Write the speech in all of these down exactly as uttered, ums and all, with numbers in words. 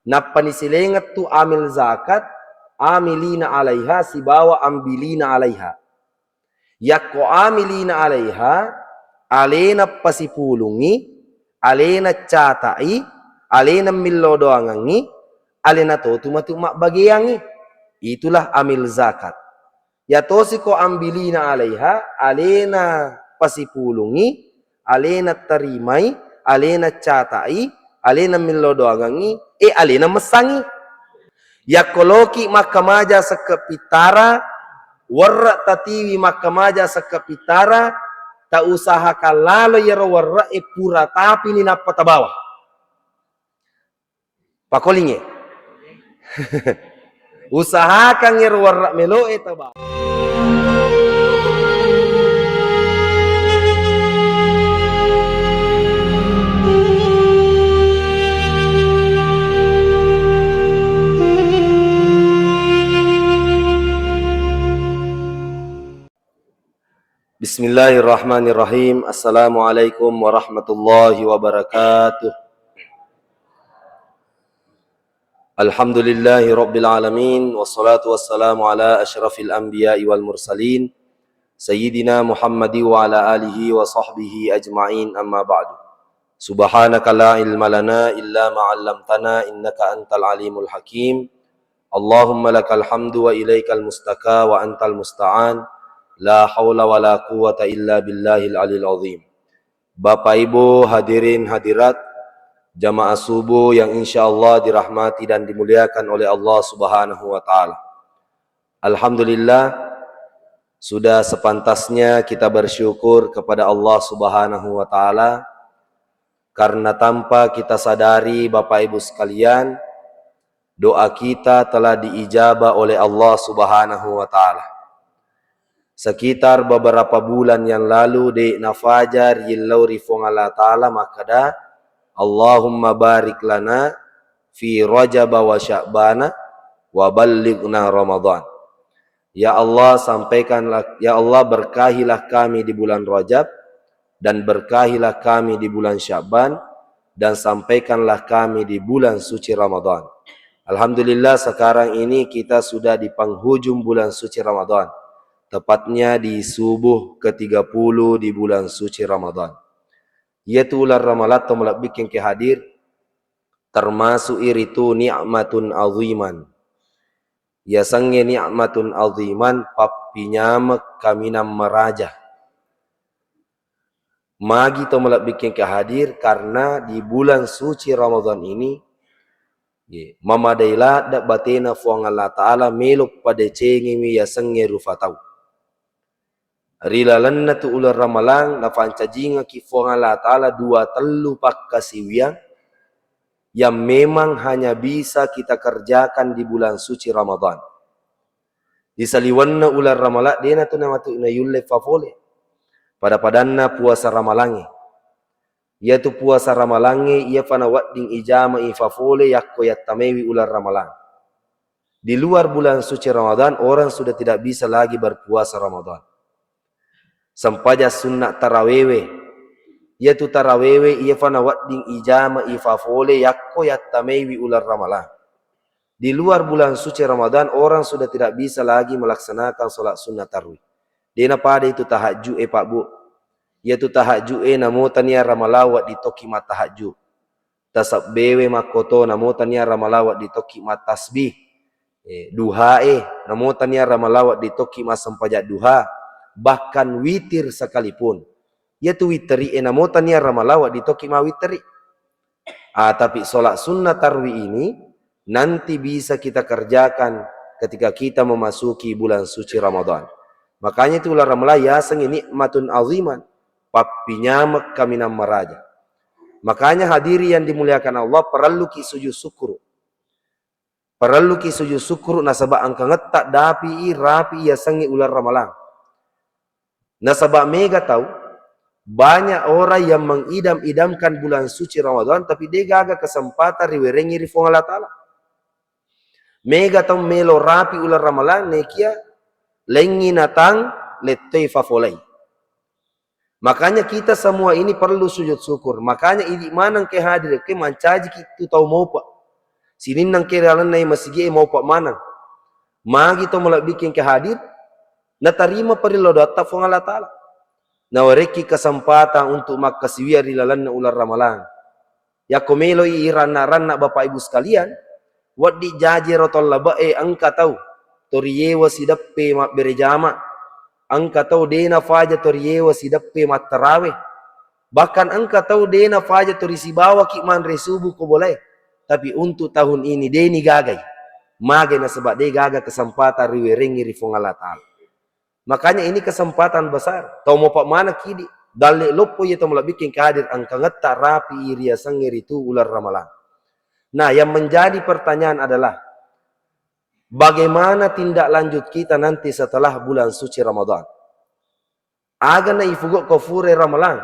Nappa nisilengeng tu amil zakat, amilina alaiha sibawa ambilina alaiha. Yakko amilina alaiha, alena pasipulungngi, alena cata'i, alena millo doangengngi, alena totu matu mabbageangngi. Itulah amil zakat. Yatosi ko ambilina alaiha, alena pasipulungngi, alena tarimai, alena cata'i, alena millo doangengngi, e alena messangngi. Yakko loki makkamaja sekke pittara, werre tatiwi makkamaja sekke pittara, tausahakan lalo yero werre e pura tapini nappa tabawa. Pakolingnge. Usahakan ero warra meloe taba. Bismillahirrahmanirrahim. Assalamualaikum warahmatullahi wabarakatuh. Alhamdulillahi rabbil alamin, wassalatu wassalamu ala asyrafil anbiya'i wal mursalin, sayyidina Muhammadi wa ala alihi wa sahbihi ajma'in, amma ba'du. Subhanaka la ilma lana illa ma 'allamtana, innaka antal alimul hakim. Allahumma lakal hamdu wa ilaikal mustaka wa antal musta'an. La haula wa la quwwata illa billahil alil azim. Bapak Ibu hadirin hadirat, jamaah subuh yang insya Allah dirahmati dan dimuliakan oleh Allah Subhanahu wa Ta'ala. Alhamdulillah, sudah sepantasnya kita bersyukur kepada Allah Subhanahu wa Ta'ala, karena tanpa kita sadari, Bapak Ibu sekalian, doa kita telah diijabah oleh Allah Subhanahu wa Ta'ala. Sekitar beberapa bulan yang lalu, de' nafaja riellau ri Fuang Allah Ta'ala makkeda, Allahumma barik lana fi Rajaba wa Sya'bana wa ballighna Ramadan. Ya Allah, sampaikanlah, ya Allah, berkahilah kami di bulan Rajab, dan berkahilah kami di bulan Sya'ban, dan sampaikanlah kami di bulan suci Ramadan. Alhamdulillah, sekarang ini kita sudah di penghujung bulan suci Ramadan, tepatnya di subuh ketiga puluh di bulan suci Ramadan. Iyatu uleng Ramalang to malebbikkeng ke hadir, termasuk iritu ni'matun aziman. Yasengnge ni'matun aziman, pappinyameng kaminang maraja. Magi to malebbikkeng ke hadir, karena di bulan suci Ramadan ini, ye, mamadai ladde batena Fuang Allah Ta'ala melo padecengiwi yasengnge rufa tau. Ri lalenna tu uleng Ramalang, nafancajingekki Fuang Allah Ta'ala dua tellu pakkasiwiang yang memang hanya bisa kita kerjakan di bulan suci Ramadan. Di saliwenna uleng Ramalang, dena tu namatu nayulle fafole. Pada-padanna puasa Ramalangnge. Iyatu puasa Ramalangnge, iyafa nawedding ijama ifafole yakko yattamaiwi uleng Ramalang. Di luar bulan suci Ramadan, orang sudah tidak bisa lagi berpuasa Ramadan. Sempajang sunna tarawewe. Iyatu tarawewe, iyafa nawedding ijama ifafole yakko yattamaiwi uleng Ramalang. Di luar bulan suci Ramadan, orang sudah tidak bisa lagi melaksanakan sholat sunnah tarwih. Dena pada itu tahajud e, Pak Bu. Iyatu tahajud e, namo tania Ramalang wedding tokki mattahajud. Tasabbewe makkoto, namo tania Ramalang wedding tokki mattasbih. Eh, duha e, namo tania Ramalang wedding tokki massempajang duha. Bahkan witir sekalipun. Iyatu witeri e, namo tania Ramalang wedding tokki mawitteri. Ah, tapi sholat sunnah tarwih ini nanti bisa kita kerjakan ketika kita memasuki bulan suci Ramadan. Makanya itu uleng Ramalang yasengnge nikmatun aziman, pappinyameng kaminang maraja. Makanya hadiri yang dimuliakan Allah, parelluki sujud syukur. Parelluki sujud syukur nasaba engkangetta dapi i, rapi i yasengnge uleng Ramalang. Nasaba mega tau, banyak orang yang mengidam-idamkan bulan suci Ramadan, tapi de gaga kesempatan riwerengi ri Fuang Allah Ta'ala. Mega tau melo rapi uleng Ramalang, nekia lengngi natang lettoi fafolai. Makanya kita semua ini perlu sujud syukur. Makanya idi maneng ke hadir ke mancajiki tu tau mopa. Sininna engkae ri lalenna masigi'e maupa maneng. Magi to malebbikkeng ke hadir, natarima parillau doatta Fuang Allah Ta'ala. Nawarekki kesempatan untuk makkasiwiang ri lalenna uleng Ramalang. Yakko meloi iranna-ranna Bapak Ibu sekalian, wedding jaji ro to labe'e engka tau to riyewa sideppe mabbere jama, engka tau de nafaja to riyewa sideppe mattarawe, bahkan engka tau de nafaja to risibawaki manre subuh ko bolae. Tapi untuk tahun ini de ni gagai. Magai nasaba de gaga kesempatan riwerengngi ri Fuang Allah Ta'ala. Makanya ini kesempatan besar. Tau mopa maneng kidi. Dalle loppo iya to malebbikkeng ke hadir engkangetta rapi i riasengnge ritu uleng Ramalang. Nah, yang menjadi pertanyaan adalah, bagaimana tindak lanjut kita nanti setelah bulan suci Ramadan? Aga na ifugo ko fure Ramalang?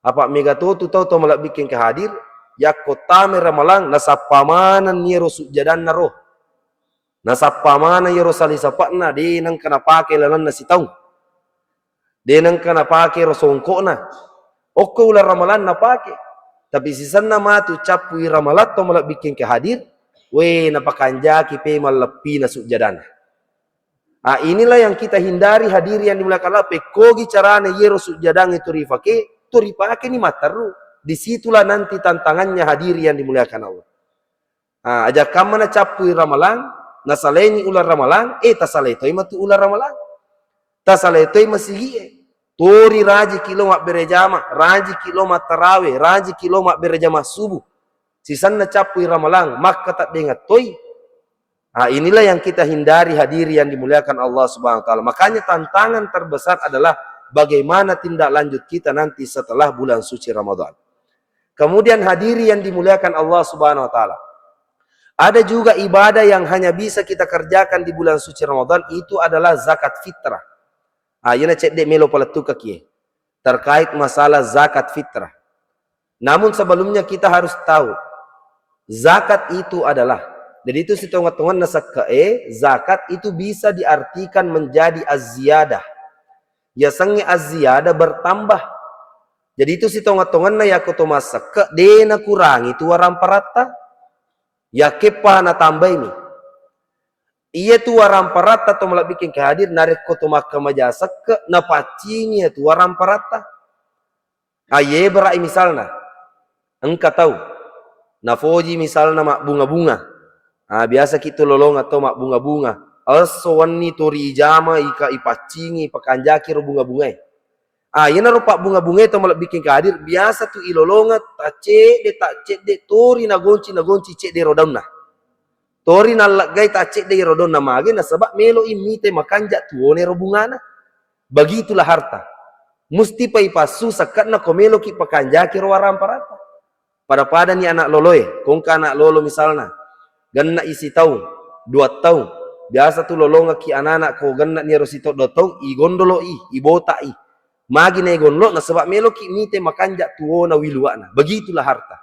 Apa mega to tu tau to malebbikkeng ke hadir, yakko tame Ramalang, nasappa maneng iyaro sujjadanna ro. Nasappa maneng iyaro sali sapa'na, de nengka napake lalenna sitaung. De nengka napake ro songko'na. Okko uleng Ramalang napake. Tapi sisenna matu cappui Ramalang to malebbikkeng ke hadir, we, napakanjaki pe malleppina sujjadanna. Ah, inilah yang kita hindari, hadiri yang dimuliakan Allah. Pekkogi carana iyero sujjadang itu rifake, tu ripake ni matteru. Disitulah nanti tantangannya, hadiri yang dimuliakan Allah. Ah, aja kamma nacappui Ramalang, nasalaini uleng Ramalang, eh, tasalai toi matu uleng Ramalang. Tasalai toi masigi'e. Tori rajiki lo mabbere jama, rajiki lo mattarawe, rajiki lo mabbere jama subuh. Sisenna cappui Ramalang, makkateddengeng toi. Ah, inilah yang kita hindari, hadiri yang dimuliakan Allah Subhanahu wa Ta'ala. Makanya tantangan terbesar adalah bagaimana tindak lanjut kita nanti setelah bulan suci Ramadan. Kemudian, hadiri yang dimuliakan Allah Subhanahu wa Ta'ala, ada juga ibadah yang hanya bisa kita kerjakan di bulan suci Ramadan, itu adalah zakat fitrah. Ah, iyana cedde melo palettukaki, terkait masalah zakat fitrah. Namun sebelumnya kita harus tahu, zakat itu adalah, jadi itu sitonget-tongetna sekke'e, zakat itu bisa diartikan menjadi az-ziyadah. Yasengnge az-ziyadah, bertambah. Jadi itu sitonget-tongetna yakko to massekke, de nakurangi tu waramparatta. Yakkeppa natambaini. Iya tu waramparatta to malebbikkeng ke hadir, narekko to makkamaja sekke, napaccingi iya tu waramparatta. Aye berai misalna, engka tau nafoji misalna mabbunga-bunga. Ah, biasa ki tu lolongeng to mabbunga-bunga. Esso wenni to rijama ika ipaccingi, pakanjaki ro bunga-bungae. Ah, iyanaro pabbunga-bungae to malebbikkeng ke hadir, biasa tu ilolongeng, taccedde, taccedde, tori nagonci, nagonci cedde ro daunna. Tori nalleggai taccedde ro daunna, mage nasaba melo i mite makanja tuwona ro bungana. Begitulah harta. Musti pa ipassu sekke'na ko meloki pakanjaki ro waramparatta. Pada-padani anak loloe, ko engka anak lolo misalna, genna i sitaung, dua taung, biasa tu lolongekki anana ko genna ni ero sitaung dua taung, igondolo i, ibota i. Magi na igondolo, nasaba meloki mite makanja tuwona wiluwa'na. Begitulah harta.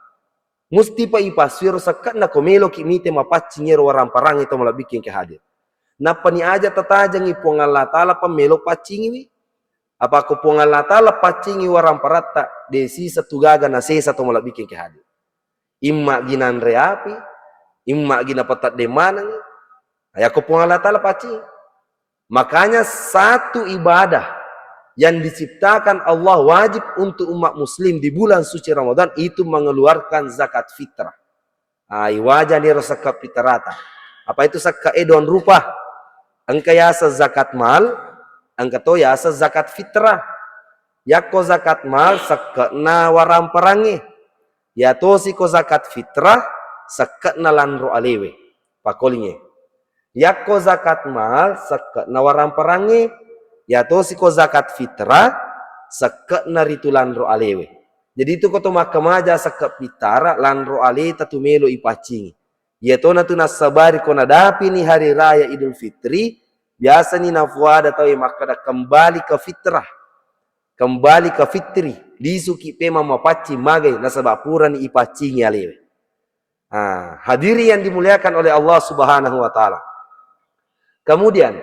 Musti pa ipassu ero sekke'na ko meloki mite mapaccing ero waramparangnge to malebbikkeng ke hadir. Nappani aja tatajengi Puang Allah Ta'ala pa melo paccingiwi. Apa ko Puang Allah Ta'ala paccingi waramparatta, de sisa tu gaga nasesa to malebbikkeng ke hadir. Imma gi nanre api, imma gi napatedde maneng. Ayakko Puang Allah Ta'ala paccingi. Makanya satu ibadah yang diciptakan Allah wajib untuk umat muslim di bulan suci Ramadan itu mengeluarkan zakat fitrah. Ah, iwajani ro zakat fitrata. Apa itu zakat e dua rupa. Engka yaseng zakat mal, engka to yaseng zakat fitrah. Yakko zakat mal, sekke'na waramparangnge. Yatosi ko zakat fitrah, sekke'na lanro alewe. Pakolingnge. Yakko zakat mal, sekke'na waramparangnge, yatosi ko zakat fitrah, sekke'na ritu lanro alewe. Jadi itu ko to makkamaja sekke' pitara, lanro aleta tu melo ipaccingi. Iyatona tu nassabari ko nadapini hari raya Idul Fitri, biasani nafuada tauwe makkeda kembali ke fitrah. Kembali ke fitri, lisuki pemang mapaccing, magai nasaba purani ipaccingi alewe. Ah, hadiri yang dimuliakan oleh Allah Subhanahu wa Ta'ala. Kemudian,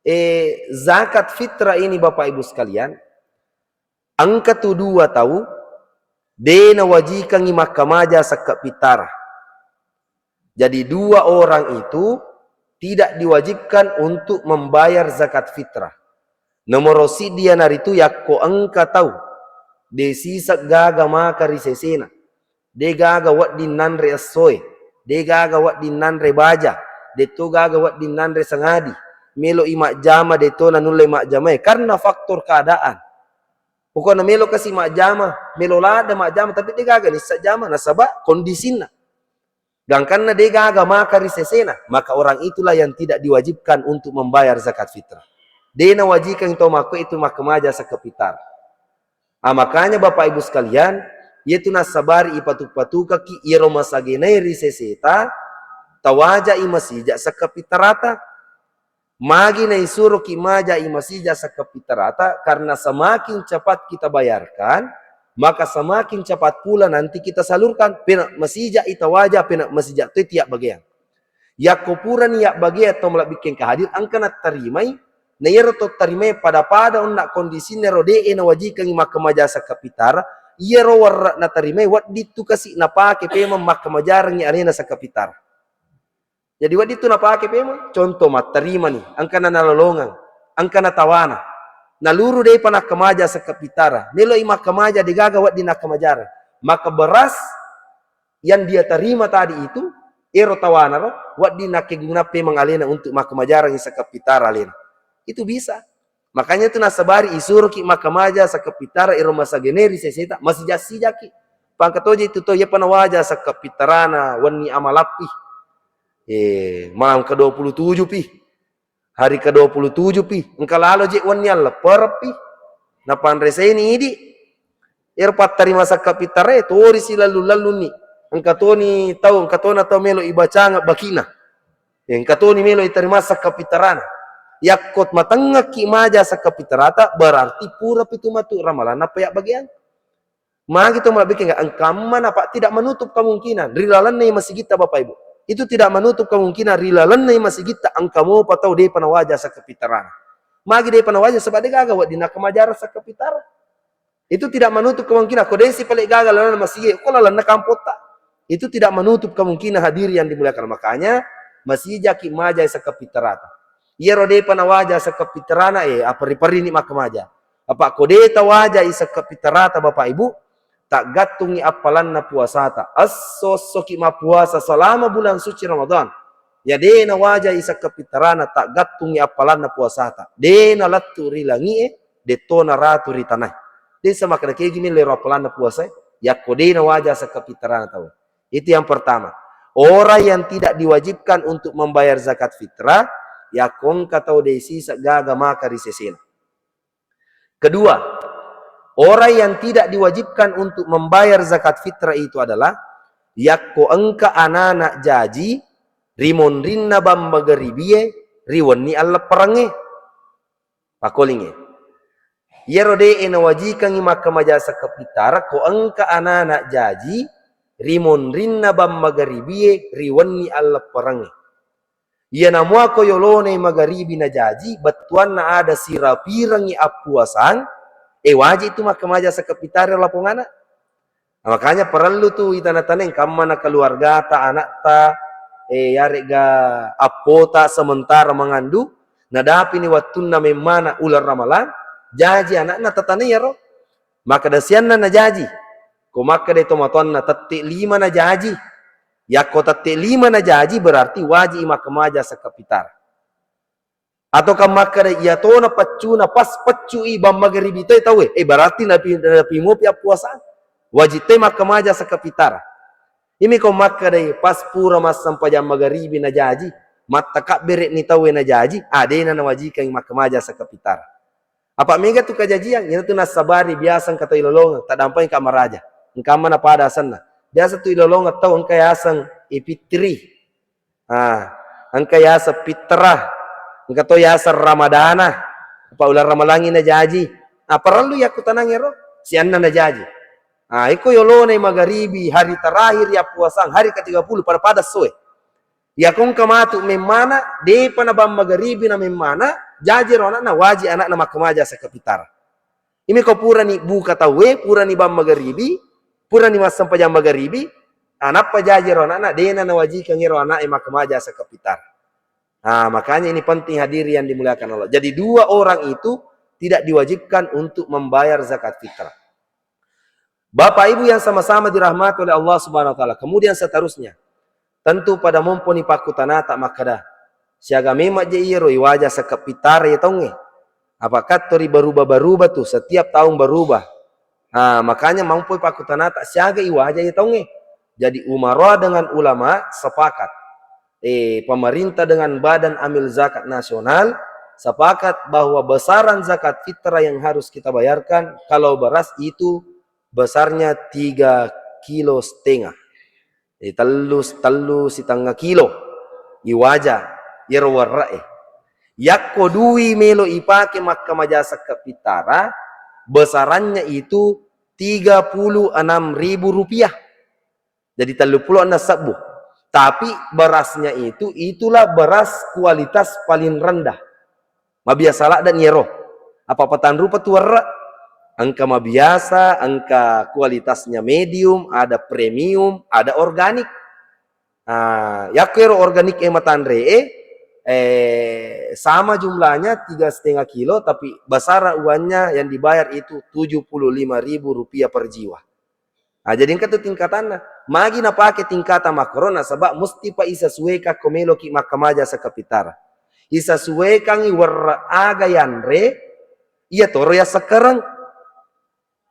eh, zakat fitrah ini, Bapak Ibu sekalian, engka tu dua tau de nawajikangi makkamaja sekke' pitara. Jadi dua orang itu tidak diwajibkan untuk membayar zakat fitrah. Nomoro siddi iyanaritu yakko engka tau de siseng gaga maka ri sesena, de gaga wedding nanre essoe, de gaga wedding nanre baja, de to gaga wedding nanre sangadi, melo i majjama de to nanulle majjamae karena faktor keadaan. Pokokna melo kasi majjama, melo ladde majjama, tapi de gaga nisseng jama nasaba kondisinna. Gangkanna de gaga maka ri sesena, maka orang itulah yang tidak diwajibkan untuk membayar zakat fitrah. De nawajikang to makko itu makkamaja zakat fitrah. Ah, makanya Bapak Ibu sekalian, iyatu nassabari ipatu-patukaki iyaro masagenai ri seseta, tawajai masija zakat fitrata. Magi naisuroki majai masija zakat fitrata, karena semakin cepat kita bayarkan, maka semakin cepat pula nanti kita salurkan. Pena masija ita waja, pena masija toi tiap bagian. Yakko purani yak bagian to malabbikkeng kahadir, engka nattarimai, na iyaro to tarimai pada-pada onna kondisinna ro de e nawajikangi makkamaja zakat fitrah, iyaro warra natarimai wedding tu kasi napake pemeng makkamajarangi alena zakat fitrah. Jadi wedding tu napake pemeng, contoh mattarimani, engkana nalolongeng, engkana tawana. Naluru depa nakkamaja zakat fitrah, meloi makkamaja degaga wedding nakkamajareng. Maka beras yang dia terima tadi itu, ero tawana ro, wedding nakkeguna pemeng alena untuk makkamajareng zakat fitrah alena. Itu bisa. Makanya tu nassabari isuroki makkamaja zakat fitrah ero masagenai ri seseta, masija-sijaki. Pangka toje itu to, iyapa nawaja zakat fitrana wenni amalappi. Eh, malam ke dua puluh tujuh pi. Hari ke dua puluh tujuh pi. Engka lalo je wenni alleppereng pi. Napanreseni idi. Ero pattarima zakat fitrah e, tori si lallu-lallunni. Engka toni tau, engka tona tau melo ibacanga bakina. Engka toni melo itarima zakat fitrana. Yakko matengngekki maja zakat fitrata, berarti pura pitu matu ramalan nappa yak bagian. Magi to malabbikkeng, engkamma napa tidak menutup kemungkinan ri lalenna masigitta Bapak Ibu. Itu tidak menutup kemungkinan ri lalenna masigitta engka mopa tau depa nawaja zakat fitrana. Magi depa nawaja, sebab degaga wedding nakkamajareng zakat fitrah. Itu tidak menutup kemungkinan. Ko desi pale gaga lalenna masigi, ko lalenna kampotta. Itu tidak menutup kemungkinan, hadirin yang dimuliakan. Makanya masijaki maja zakat fitrata. Iyaro depa nawaja zakat fitrana, eh, apa riperi ni makkamaja. Apa ko de tawaja zakat fitrata Bapak Ibu, taggattungi appalanna puasata. Esso-essoki mappuasa selama bulan suci Ramadan. Ya de nawaja zakat fitrana, taggattungi appalanna puasata. De nalettu ri langie, detto naratu ri tanae. De samakkeda kegi melo ro appalanna puasae, yakko de nawaja zakat fitrana tau. Itu yang pertama. Orang yang tidak diwajibkan untuk membayar zakat fitrah, yakko engka tau de siseng gaga maka ri sesena. Kedua, orang yang tidak diwajibkan untuk membayar zakat fitrah itu adalah yakko engka anana jaji ri monrinna bang magaribie ri wenni allepperengnge. Pakkolingnge. Iyaro de e nawajikangngi makkamaja zakat fitrah ko engka anana jaji ri monrinna bang magaribie ri wenni allepperengnge. Iyana mua ko yolona magaribi najaji, bettuanna ada sirapirengngi appuasang, e, wajib tu makkamaja zakat fitrah lapongana. Nah, makanya parellu tu itana-tana engkamma na keluargata, anakta, e, yarega appota sementara mengandung, nadapini wettunna memmana uleng Ramalang, jaji anakna tatanai iyaro. Makkeda sianna najaji. Ko makkeda tomatoanna tette lima najaji. Yakko tette lima najaji berarti wajib i makkamaja zakat fitrah. Atau kan makkeda iyatona peccuna pas peccu i bang magaribi toi tauwe, eh, berarti napi, napi mopi appuasa. Wajib toi makkamaja zakat fitrah. Imi ko makkeda pas pura massempajang magaribi najaji, mattakabbere ni tauwe najaji, ah, dena nawajikangi makkamaja zakat fitrah. Apa mega tu kajajiang, iyana tu nassabari biasa engka tau ilolongeng, taddampengka maraja. Engkamma napada asenna. Biasa tu ilolongeng tau engka yaseng Fitri. Ah, engka yaseng Fitrah. Engka to yaseng Ramadana. Apa uleng Ramalangi najaji. Ah, parellu yakkutanang ero, sianna najaji. Ah, iko yolona magaribi hari terakhir ya puasang, hari ketiga puluh, pada-pada soe. Iyako engka matu memmana, depa nabang magaribi na memmana, jaji ro anakna, wajib anakna makkamaja zakat fitrah. Imi ko purani buka tauwe, purani bang magaribi, purani massempajang magaribi, Ah, nappa jaji ro anakna, dena nawajikang ero anaknya makkamaja zakat fitrah. Ah, makanya ini penting, hadirin yang dimuliakan Allah. Jadi dua orang itu tidak diwajibkan untuk membayar zakat fitrah. Bapak Ibu yang sama-sama dirahmati oleh Allah Subhanahu wa Ta'ala. Kemudian seterusnya, tentu pada mompo ni pakkutanata makkada, siaga memang je iyaro iwaja zakat fitrah ya taungnge. Apakah tori berubah-berubah tu, setiap tahun berubah. Ah, makanya mompo pakkutanata siaga iwaja ya taungnge. Jadi umara dengan ulama sepakat, eh, pemerintah dengan Badan Amil Zakat Nasional sepakat bahwa besaran zakat fitrah yang harus kita bayarkan kalau beras itu besarnya tiga kilo setengah. Eh, tellu, tellu setengah kilo iwaja iyaro werre'e. Yakko dui melo ipake makkamaja zakat fitrah, besarannya itu tiga puluh enam ribu rupiah. Jadi tellu pulo enneng sebbu. Tapi berasnya itu, itulah beras kualitas paling rendah. Mabiasa ladde' ni ero. Apa patanrupa tu werre'. Engka mabiasa, engka kualitasnya medium, ada premium, ada organik. Nah, yakko ero organik e matanre e, eh, sama jumlahnya tiga setengah kilo, tapi besar uangnya yang dibayar itu tujuh puluh lima ribu rupiah per jiwa. Ah, jadi engka tu tingkatanna. Magi napake tingkatan makkoro, nasaba musti pa isasuekang ko meloki makkamaja zakat fitrah. Isasuekangi werre' aga yanre, iya toro yassakkareng.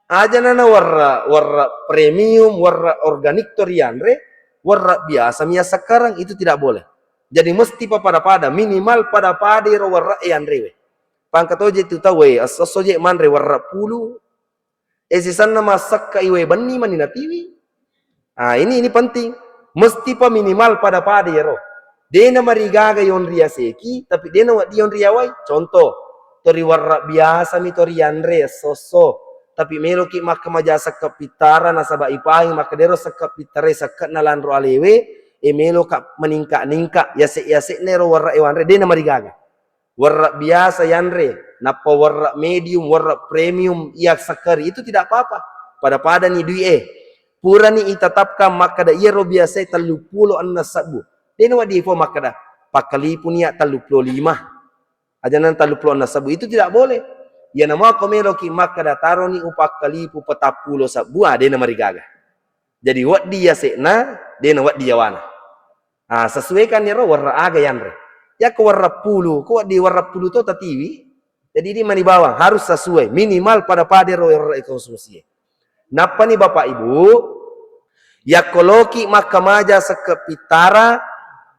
Aja nana werre', werre' premium, werre' organik to rianre, werre' biasa mi yassakkareng, itu tidak boleh. Jadi mesti pa pada-pada, minimal pada-pada ro werre' yanrewe. Pangka toje tu tau, eh, esso-esso je manre werre' pulu, eh, sisenna massakka iwe benni mani natiwi. Ah, ini, ini penting. Mesti pa minimal pada-pada iyaro. Dena marigaga yonri yaseki, tapi dena wedding yonri yawai. Contoh, tori werre' biasa mi tori yanre esso-esso. Tapi meloki makkamaja zakat fitrah nasaba ipahangi makkadero zakat fitrah sakka' na lanro alewe, e meloka meningka-ningka, yase'-yase'na ero werre' e wanre, dena marigaga. Werre' biasa yanre, nappa werre' medium, werre' premium iya sakkari, itu tidak apa-apa. Pada-pada ni dui e. Purani itetapkan makkada iyaro biasa e tellu pulo enneng sebbu. Dena wedding ifo makkada, pakkalipu ni iya tellu pulo lima. Aja nana tellu pulo enneng sebbu, itu tidak boleh. Iya namo ko meloki makkada taroni upakkalipu patappulo sebbu, ah, dena marigaga. Jadi wedding yase'na, dena wedding yawana. Ah, sesuaikan iyaro werre' aga yanre. Yakko werre' pulu, ko wedding werre' pulu to tatiwi. Jadi di mani bawang harus sesuai, minimal pada-pada ro werre' konsumsi. Nappani Bapak Ibu, yakko loki makkamaja zakat fitrah,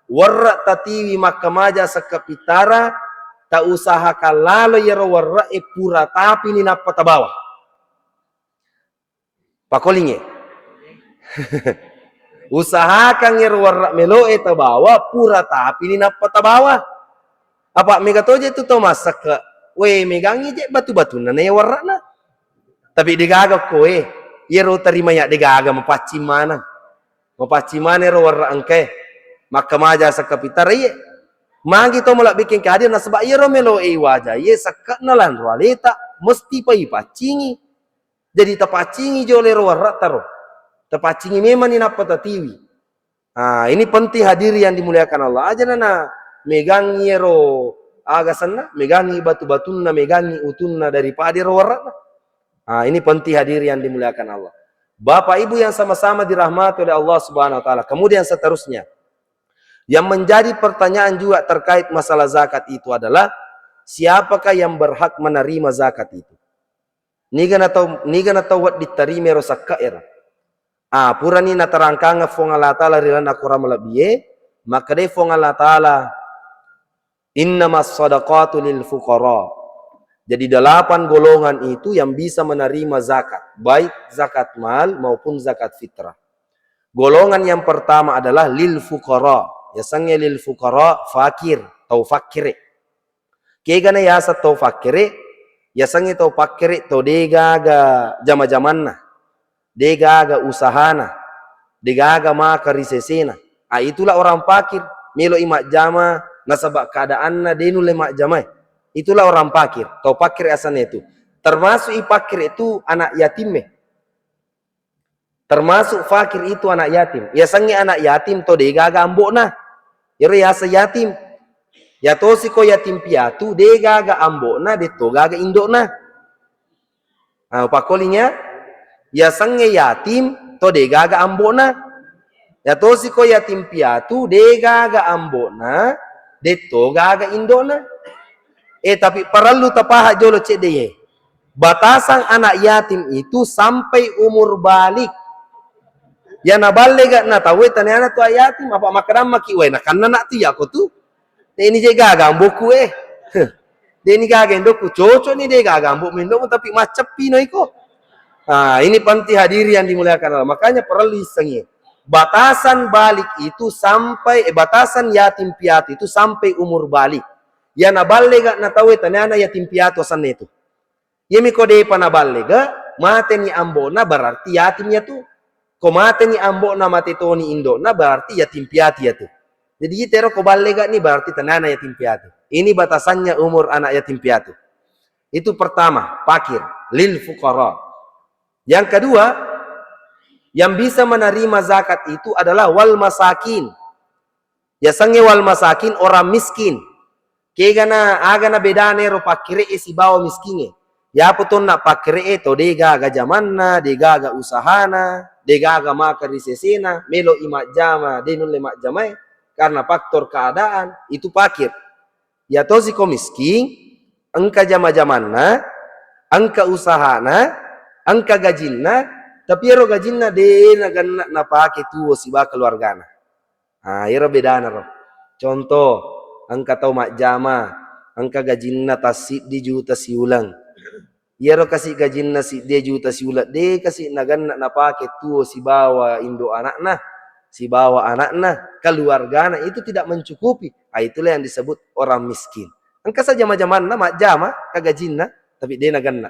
werre' tatiwi makkamaja zakat fitrah, tausahakan lalo iyaro werre' e pura tapi ni nappa tabawa. Pakolingnge. Usahakan ero werre' melo'e tabawa, pura tapi ni nappa tabawa. Apa mega toje tu to massakka, we, megangi je batu-batunna na iya werre'na. Tapi degaga ko, eh, iyaro tarima iya degaga mapaccing maneng. Mapaccing maneng ero werre' engkae. Makkamaja zakat fitrah iye. Magi to malabbiking kehadir nasaba iyaro melo'e iwaja iye sakke'na lanro aleta mesti pa ipaccingi. Jadi tapaccingi jolo ero werre'ta ro. Tapaccingi memang ni nappa tatiwi. Ah, ini penting hadirin yang dimuliakan Allah. Aja nana megangi ero aga senna, megangi batu-batunna, megangi utunna daripada ero werre'na. Ah, ini penting hadirin yang dimuliakan Allah. Bapak Ibu yang sama-sama dirahmati oleh Allah Subhanahu wa Ta'ala. Kemudian seterusnya, yang menjadi pertanyaan juga terkait masalah zakat itu adalah, siapakah yang berhak menerima zakat itu? Niga na tau, niga na tau wedding tarima ero sakka ero. Ah, purani naterangkangeng Fuang Allah Ta'ala ri lalenna Quran malebbi'e, makkedai Fuang Allah Ta'ala, "Innamas sadaqatu lil fuqara." Jadi delapan golongan itu yang bisa menerima zakat, baik zakat mal maupun zakat fitrah. Golongan yang pertama adalah lil fuqara. Yasengnge lil fuqara, fakir, tau fakkere. Kegana yaseng tau fakkere, yasengnge tau fakkere tau degaga jama-jamanna, degaga usahana, degaga maka ri sesena. Ah, itulah orang fakir, meloi majjama nasaba keadaanna de nulle majjamae. Itulah orang fakir, tau fakkere asenna itu. Termasuk i fakkere itu anak yatimme. Termasuk fakir itu anak yatim. Yasengnge anak yatim to de gaga ambo'na. Iyaro yaseng yatim. Yatosi ko yatim piatu de gaga ambo'na, de to gaga indo'na. Ah, pakolinya, yasengnge yatim to de gaga ambo'na. Yatosi ko yatim piatu de gaga ambo'na, de to gaga indo'na. Eh, tapi parellu tapaha jolo cedde ye. Batasan anak yatim itu sampai umur balik. Ya naballega na tauwe taniana tu anak yatim, apa makkadang maki, "Wai, nakanna nak tu yako tu." Deni je gaga amboku eh. Deni gaga indoku, cocok ni de gaga ambo mendokmu tapi macceppi no iko. Nah, ini penting hadirin yang dimuliakan Allah. Makanya perlu isengi. Batasan balik itu sampai, eh, batasan yatim piatu itu sampai umur balik. Ya naballega na tauwe taniana yatim piatu asenna itu. Iyami ko depa naballega, mateni ambo'na, berarti yatim yatu. Ko mateni ambo'na, mate toni indo'na, berarti yatim piatu yatu. Jadi itero ko ballega ni berarti taniana yatim piatu. Ini batasannya umur anak yatim piatu. Itu pertama, fakir, lil fuqara. Yang kedua, yang bisa menerima zakat itu adalah wal masakin. Yasengnge wal masakin, orang miskin. Kegana, agana bedana ero pakkere'e sibawa miskingnge. Yapo tonna pakkere'e to de gaga jamanna, de gaga usahana, de gaga maka ri sesena, melo i majjama, de nulle majjamae karena faktor keadaan, itu pakir. Yatosi ko miskin, engka jama-jamanna, engka usahana, engka gajinna, tapi ero gajinna de naganna napake tuo sibawa keluargana. Ah, iyaro bedana ro. Contoh, engka tau majjama, engka gajinna tassiddi juta siuleng. Iyaro kasi gajinna siddi juta siuleng, de kasi naganna napake tuo sibawa indo anakna, sibawa anakna, keluargana, itu tidak mencukupi. Ah, itulah yang disebut orang miskin. Engka sa jama-jamanna majjama ka gajinna, tapi de naganna.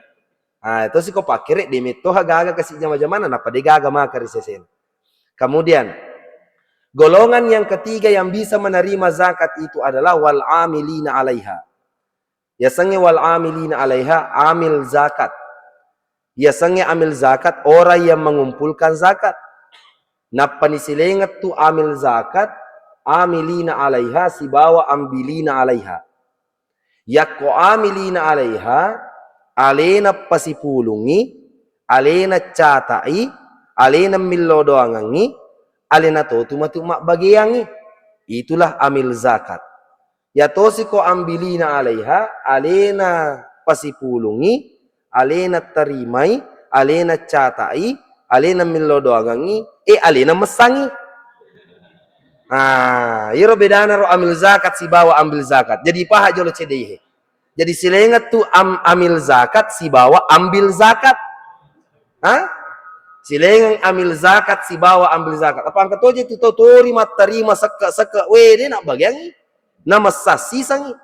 Ah, tosi ko pakkere de mettoha gaga kasi jama-jamanna, nappa de gaga maka ri sesena. Kemudian, golongan yang ketiga yang bisa menerima zakat itu adalah wal amilina alaiha. Yasengnge wal amilina alaiha, amil zakat. Yasengnge amil zakat, orang yang mengumpulkan zakat. Nappa nisilengeng tu amil zakat, amilina alaiha sibawa ambilina alaiha. Yakko amilina alaiha, alena pasipulungngi, alena cata'i, alena millo doangengngi, alena totu matu mabbageangngi. Itulah amil zakat. Yatosi ko ambilina alaiha, alena pasipulungngi, alena tarimai, alena cata'i, alena millo doangengngi, eh, alena messangngi. Ah, iyaro bedana ro amil zakat sibawa ambil zakat. Jadi paha jolo cedde he. Jadi silengeng tu am-, amil zakat sibawa ambil zakat. Ha? Silengeng amil zakat sibawa ambil zakat. Apa engka toje tu tau tori mattarima sekka-sekka, we, de nabbageangngi. Namessang sisangngi.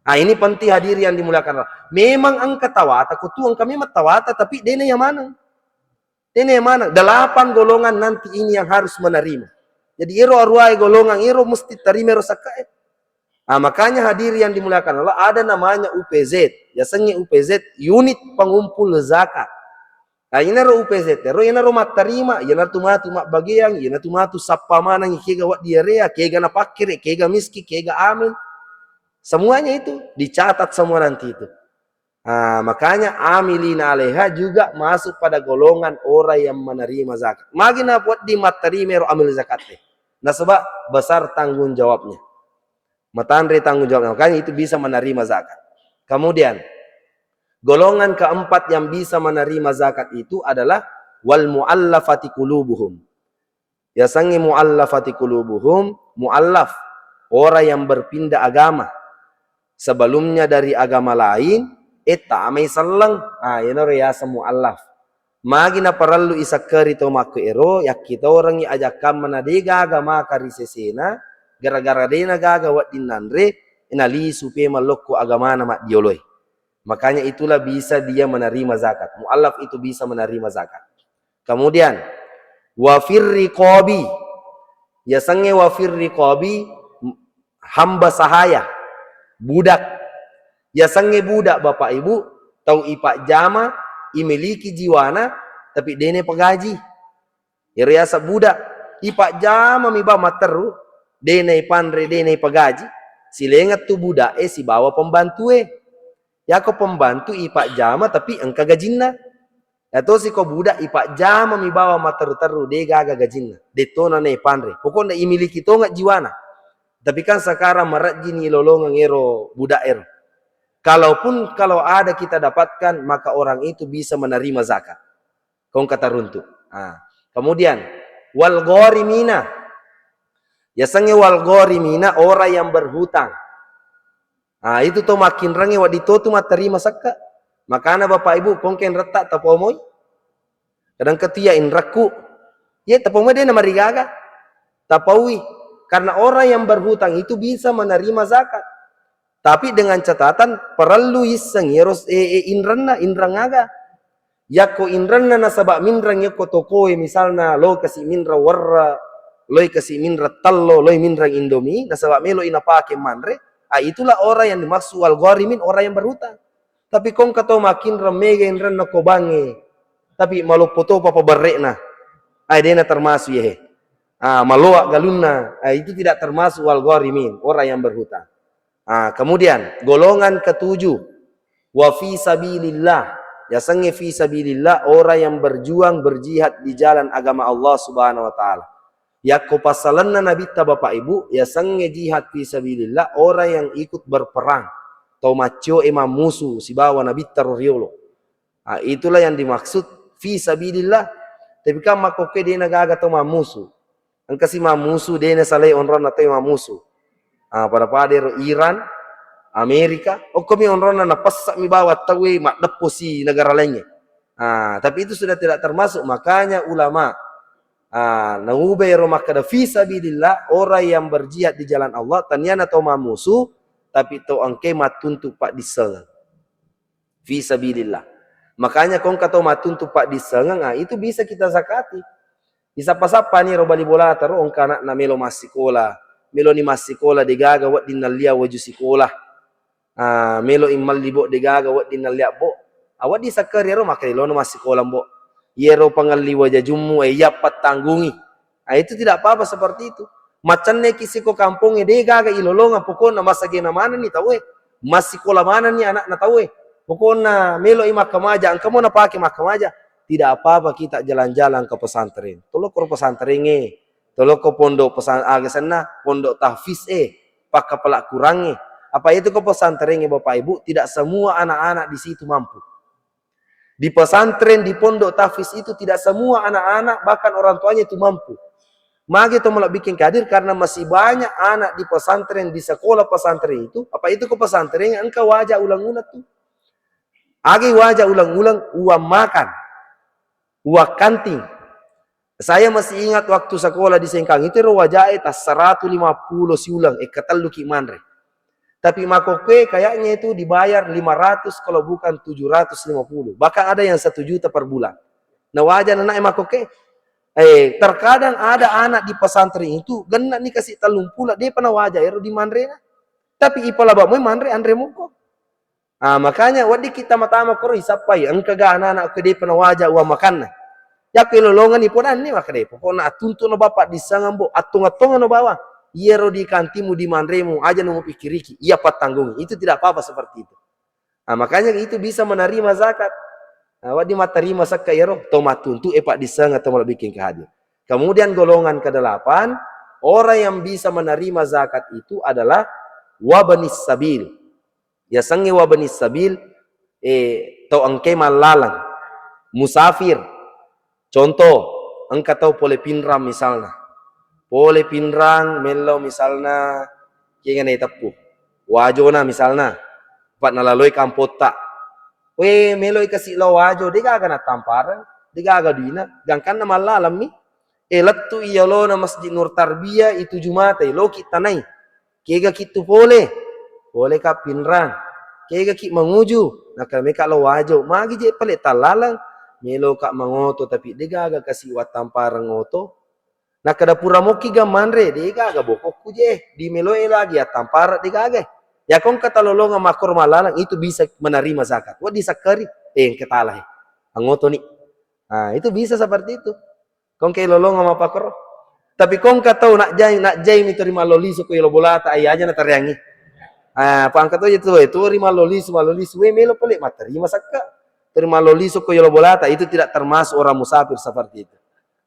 Ah, ini penting hadirin yang dimuliakan Allah. Memang engka tawata, ko tu engka memang tawata, tapi dena iya maneng. Dena iya maneng. Delapan golongan nanti ini yang harus menerima. Jadi ero aruae golongan ero mesti tarima ero sakkae. Ah, makanya hadirin yang dimuliakan Allah, ada namanya U P Z. Yasengnge U P Z, unit pengumpul zakat. Nah, inaro U P Z ero, inaro mattarima, iyanatu matu mabbageang, iyanatu matu sappa maneng kega wedding area, kega napakkere, kega miskin, kega amil. Semuanya itu dicatat semua nanti itu. Ah, makanya amilina alaiha juga masuk pada golongan orang yang menerima zakat. Magi na wedding mattarima ero amil zakat e. Nasaba besar tanggung jawabnya. Matanre tanggung jawabnya. Makanya itu bisa menerima zakat. Kemudian, golongan keempat yang bisa menerima zakat itu adalah wal muallafati qulubuhum. Yasengnge muallafati qulubuhum, muallaf, orang yang berpindah agama. Sebelumnya dari agama lain, eh, tamai selleng. Ah, iyanaro yaseng muallaf. Magi naparellu isakkeri to makkuero, yakkitorengngi ajakkamma na de gaga maka ri sesena, gara-gara de nagaga wedding nanre, nalisu pe mallokko agamana maddioloe. Makanya itulah bisa dia menerima zakat. Muallaf itu bisa menerima zakat. Kemudian, wafir riqabi. Yasengnge wafir riqabi, hamba sahaya, budak. Yasengnge budak, Bapak Ibu, tau ipajjama, imiliki jiwana, tapi dene pagaji. Iyaro yaseng budak, ipajjama mi bawang matteru, de' naipanre, de' naipagaji, silengeng tu budak e sibawa pembantu e. Yako pembantu ipajjama tapi engka gajinna. Yatosi ko budak ipajjama mi bawang matteru-teru, de' gaga gajinna, de' tona naipanre. Pokokna imiliki tonga jiwana. Tapi kan sekarang marejjini ilolongeng ero budak ero. Kalaupun, kalau ada kita dapatkan, maka orang itu bisa menerima zakat. Kong kataruntu. Ah. Kemudian, wal gharimina. Yasengnge wal gharimina, orang yang berhutang. Ah, itu to makkinrengnge wedding to tu matterima sekka. Makana Bapak Ibu, kongke inretta tapomoi. Kadang ketia inrekku. Ye tapomoi de' namarigaga. Tapaui. Karena orang yang berhutang itu bisa menerima zakat. Tapi dengan catatan perlu isseng iyaro, eh, eh, inrenna, inreng aga. Yakko inrenna nasaba minreng yakko tokoe, misalna lo kasi minreng werre, loi kasi minreng tello, loi minreng Indomie, nasaba melo i napake manre, ah, itulah orang yang dimaksud wal gharimin, orang yang berhutang. Tapi kongka to makinreng mega inrenna ko bangnge, tapi maloppo topa paberre'na, ah, dena termasuk ye. Ah, maloa galunna, ah, itu tidak termasuk wal gharimin, orang yang berhutang. Ah, kemudian golongan ketujuh, wa fi sabilillah. Yasengnge fi sabilillah, orang yang berjuang, berjihad di jalan agama Allah Subhanahu wa Ta'ala. Yakko passalenna Nabitta, Bapak Ibu, yasengnge jihad fi sabilillah, orang yang ikut berperang, tau maccio e mammusu sibawa Nabitta ro riolo. Ah, itulah yang dimaksud fi sabilillah. Tapi kan makkokke dena gaga tau mammusu. Engkasi mammusu, dena salai onronna tau mammusu. Ah, pada-pada ero Iran, Amerika, okkomi onronna napessami bawang tauwe maddepposi negara laingnge. Ah, tapi itu sudah tidak termasuk. Makanya ulama, ah, nauba ero makkeda fi sabilillah, orang yang berjihad di jalan Allah, taniana tau mammusu, tapi tau engke mattuntu paddissengeng. Fi sabilillah. Makanya kongka tau mattuntu paddissengeng, ah, itu bisa kita zakati. Isappa-sappani ro bali bolata ro, engka anakna melo massikola, meloni massikola degaga wedding nallia waju sikola. Ah, melo i malli bo degaga wedding nallia bo. Ah, wedding sakkeri ero makkeda lono massikola bo. Yero pangalli wajajummu, eh, iya pattanggungi. Ah, itu tidak apa-apa seperti itu. Macenneki siko kampongnge, de gaga ilolongeng, pokokna masagena manenni tauwe, massikola manenni anakna tauwe, pokokna melo i makkamaja, engka mo napake makkamaja, tidak apa-apa kita jalan-jalan ke pesantren. Tolokko pesantrengnge, tolokko pondok pesan-, aga senna, pondok tahfiz e, pakkapala Kurangnge. Apa itu ke pesantrengnge, Bapak Ibu, tidak semua anak-anak di situ mampu. Di pesantren, di pondok tahfiz itu tidak semua anak-anak, bahkan orang tuanya itu mampu. Magi to malebbiking hadir, karena masih banyak anak di pesantren, di sekolah pesantren itu, apa itu ke pesantren engka waja ulang-ulang tu. Agi waja ulang-ulang uang makan, uang kantin. Saya masih ingat waktu sekolah di Sengkang itu, ero wajae tas seratu lima puluh siulang, ekka tellu ki manre. Tapi makkokkoe kayaknya itu dibayar lima ratus kalau bukan tujuh ratus lima puluh. Bahkan ada yang satu juta per bulan. Nah, waja nanae makkokkoe. Eh, terkadang ada anak di pesantren itu genna ni kasi tellung puluh, de pernah waja ero di manrena. Tapi ipalaba moi manre anre moko. Ah, makanya wedding kita matama koro isappai, engka ga anak-anak ko depa nawaja uang makanna. Yakko ilolongeng ipodanni, maka de, pokokna attuntu no bapa dissangeng bo, attung-attunga no bawang. Iyaro di kantimu, di manremu, aja no mupikkiriki, iya pattanggungi. Itu tidak apa-apa seperti itu. Ah, makanya itu bisa menerima zakat. Ah, wedding matterima sekka iyaro, to mattuntu e paddissangeng atau malebbiking hadir. Kemudian golongan kedelapan, orang yang bisa menerima zakat itu adalah wabnis sabil. Yasengnge wabnis sabil, eh, tau engkae mallaleng, musafir. Contoh, engka tau pole Pinrang misalna. Pole Pinrang, mello misalna, kiengana iteppu. Wajona misalna, pa nalaloi kampotta. We, meloi kasi lao Wajo, degaga nattampareng, degaga duina, gangkanna mallalemmi. Eh, lettu iyolona Masjid Nur Tarbiyah itu Jumatai, loki tanai. Kegaki tu pole, poleka Pinrang. Kegaki manguju, nakameka lao Wajo. Magi je pale tallaleng, meloka mangoto tapi degaga kasi wattampareng oto. Nakkeda pura mokki ga manre, degaga bokokku je. Di meloe lagi attampareng degaga. Yako engka talolongeng makkoro mallaleng, itu bisa menerima zakat. Wedding sakkeri, eh, engka talahe. Angotoni. Nah, itu bisa seperti itu. Tongke lolonga mapakoro. Tapi kongka tau nak jai, nak jai mi to ri mallo lisu ko yolo bolata, ai aja na tareangi. Ah, pangka to je tu, eh, tu ri mallo lisu, mallo lisu, we melo pale matterima sakka. Tu ri mallo lisu ko yolo bolata, itu tidak termasuk orang musafir seperti itu.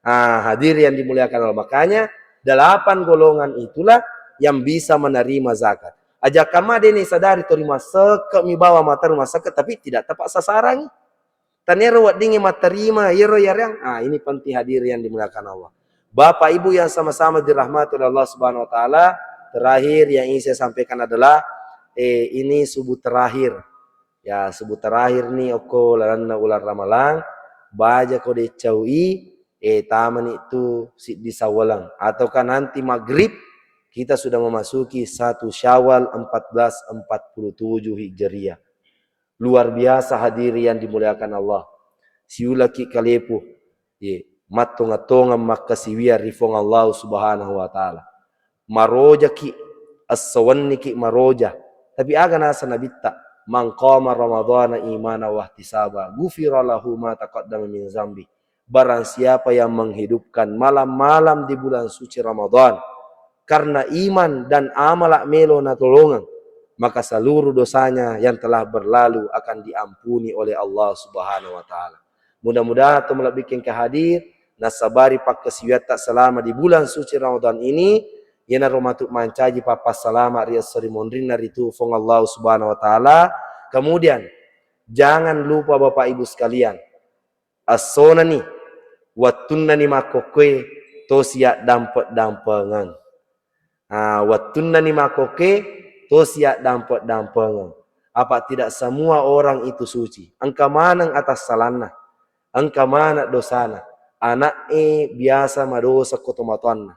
Ah, hadirin yang dimuliakan Allah. Makanya delapan golongan itulah yang bisa menerima zakat. Aja kama dene sadari to ri masakka mi bawa mata rumah sakit, tapi tidak tepat sasarangi. Taniaro weddingnge matterima iyaro yareang. Ah, ini penting hadirin yang dimuliakan Allah. Bapak Ibu yang sama-sama dirahmati oleh Allah Subhanahu wa Ta'ala, terakhir yang ingin saya sampaikan adalah, eh, ini subuh terakhir. Ya, subuh terakhir nih, okko lalenna ulang Ramalang, baja ko decau i, eh, tamani tu siddi Sawwalang. Ataukah nanti maghrib, kita sudah memasuki satu Syawal empat belas empat puluh tujuh Hijriah. Luar biasa hadirin yang dimuliakan Allah. Siulaki kalepu, ye, mattonga-tongang makkasiwiang ri Fuang Allah Subhanahu wa Ta'ala. Marojaki, essowenniki maroja. Tapi aga nasa Nabitta, "Man qama Ramadhana imana wahtisaba, ghufira lahu ma taqaddama min zambi." Barang siapa yang menghidupkan malam-malam di bulan suci Ramadan karena iman dan amalak melo natolongeng, maka seluruh dosanya yang telah berlalu akan diampuni oleh Allah Subhanahu wa Ta'ala. Mudah-mudahan to malebbikkeng ke hadir, nasabari pakkasiwiatta selama di bulan suci Ramadan ini, iyanaro matu mancaji pappassalama ri esso ri monrinna ritu Fuang Allah Subhanahu wa Ta'ala. Kemudian, jangan lupa Bapak Ibu sekalian, essonani, wettunnani makkokkoe tosi addampe-dampengeng. Ah, wettunnani makkokkoe tosi addampe-dampengeng. Apa tidak semua orang itu suci. Engka maneng atassalanna, engka maneng dosana. Ana'e biasa madosa ko tomatoanna.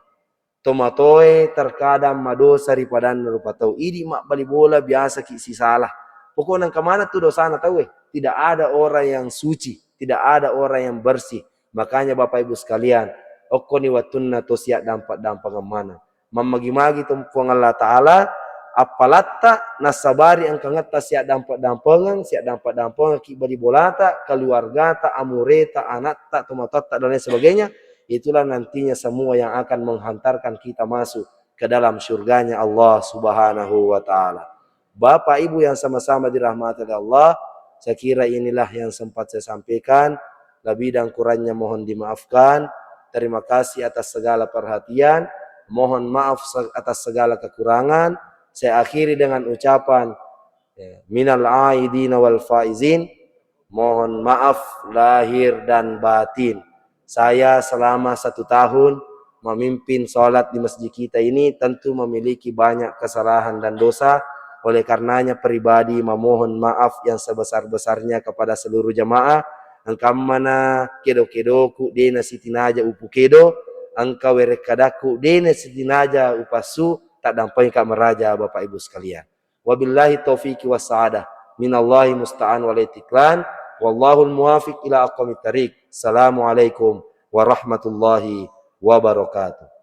Tomatoe terkadang madosa ri padanna rupa tau. Idi mabbali bola biasaki sisala. Pokokna engka maneng tu dosana tauwe. Tidak ada orang yang suci, tidak ada orang yang bersih. Makanya Bapak Ibu sekalian, okkoni wettunna tosi addampe-dampengeng maneng. Mammagi-magi to Puang Allah Ta'ala, appalatta nassabari engkangetta siaddampe-dampengeng, siaddampe-dampengeng ki bali bolata, keluargata, amureta, anatta, tomatoatta, dan lain sebagainya, itulah nantinya semua yang akan menghantarkan kita masuk ke dalam surganya Allah Subhanahu wa Ta'ala. Bapak Ibu yang sama-sama dirahmati oleh Allah, saya kira inilah yang sempat saya sampaikan. Lebih dan kurangnya mohon dimaafkan. Terima kasih atas segala perhatian. Mohon maaf se-, atas segala kekurangan. Saya akhiri dengan ucapan, ya, minal aidina wal faizin. Mohon maaf lahir dan batin. Saya selama satu tahun memimpin sholat di masjid kita ini tentu memiliki banyak kesalahan dan dosa. Oleh karenanya pribadi memohon maaf yang sebesar-besarnya kepada seluruh jamaah. Engka mana kedo-kedoku dena sitinaja upu kedo, engka werekkadaku dena sitinaja upassu, tak dampengka meraja Bapak Ibu sekalian. Wabillahi taufiqi wassa'adah. Minallahi musta'an wal itiklan. Wallahul muwafiq ila aqwamit thariq. Assalamualaikum warahmatullahi wabarakatuh.